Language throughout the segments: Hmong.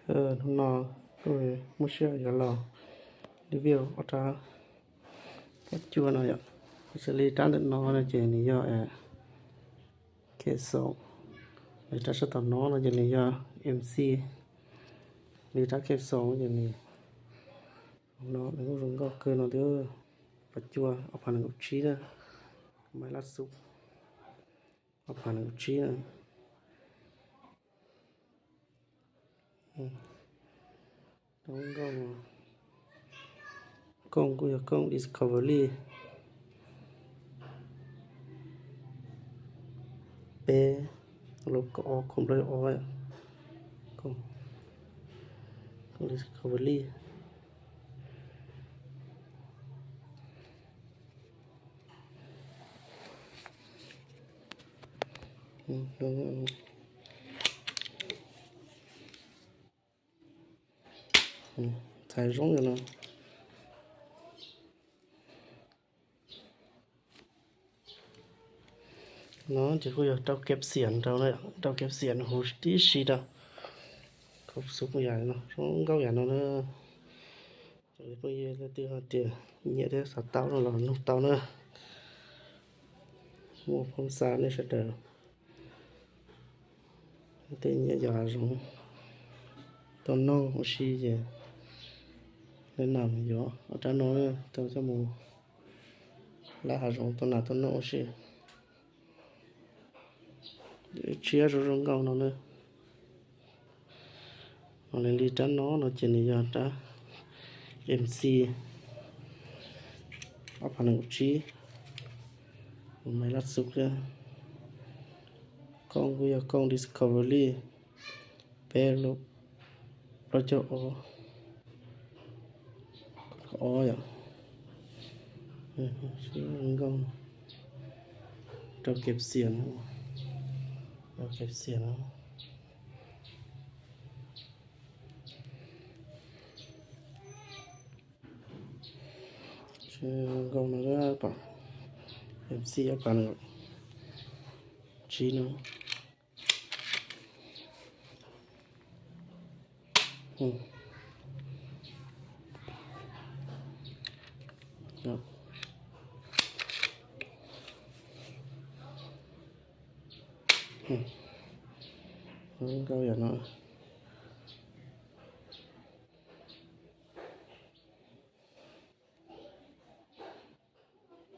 Hnub no kuj muaj siab yuav los review ob rab kab cua no yom. Xws li rab ntawm no no ces nws yog K Sound, rab sab tom no no ces nws yog M C, li rab K Sound ces nws no nws kuj zoo nkauj kawg no thiab. Pas cua ob phav nees nkaum tsib na, maiv lab xub ob phav nees nkaum tsib na. Zoo nkauj no. Kooj kuj yog kooj Discovery peb, lub kaum ob, kooj plaub ob, kooj Discovery. Ntxhais zoo no. No ces kuj yog rau kev xiam rau, rau kev xiam huv tib si rau. Khov xub kuj yam no, zoo nkauj yam no na. Cov phooj ywg leej twg hais tias nyiam thiab xav tau no los nug tau na. Muaj phoob xa nej sawv daws. Tej nyiam yos hav zoov tuaj noj ua si ces nej nam yuav ob rab no tau coj mus laij hav zoov tuaj nam tuaj noj ua si. Tshiab zoo zoo nkauj no na. Ho li rab no no ces nws yog rab M C ob phav nees nkaum tsib, maiv lab xub thiab. Kooj kuj yog kooj Discovery peb, plaub caug ob, ob yom. Zoo nkauj, rau kev xiam, rau kev xiam no. Zoo nkauj no, pom M C ob phav nees nkaum tsib no. Zoo nkauj yam no.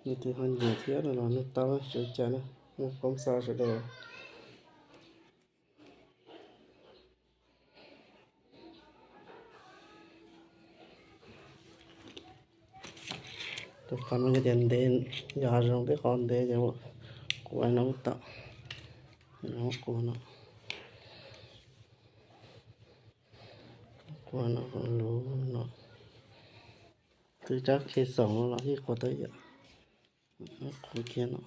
Leej twg ho nyiam thiab no los nug tau, sawv daws na, muaj phoob xa sawv daws. Tus qhov no yog tias ntev, yog hav zoov tej qhov ntev ces quav no tau, quav no, quav no, luv no. Twb rab K Sound no los yeej quav tau yam, quav kiag no.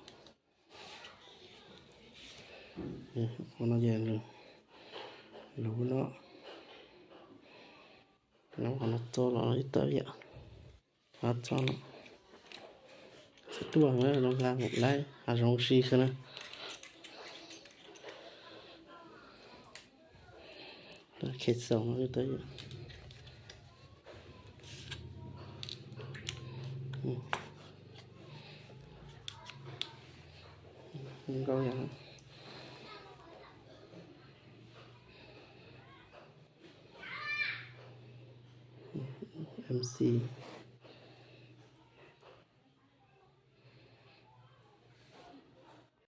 Qhov no ces luv no, qhov no txog los ib tawm yam, qhov txog no, txog tuaj no nqa mus laij hav zoov si xwb na. K Sound no tau yam, nkauj yam. M C.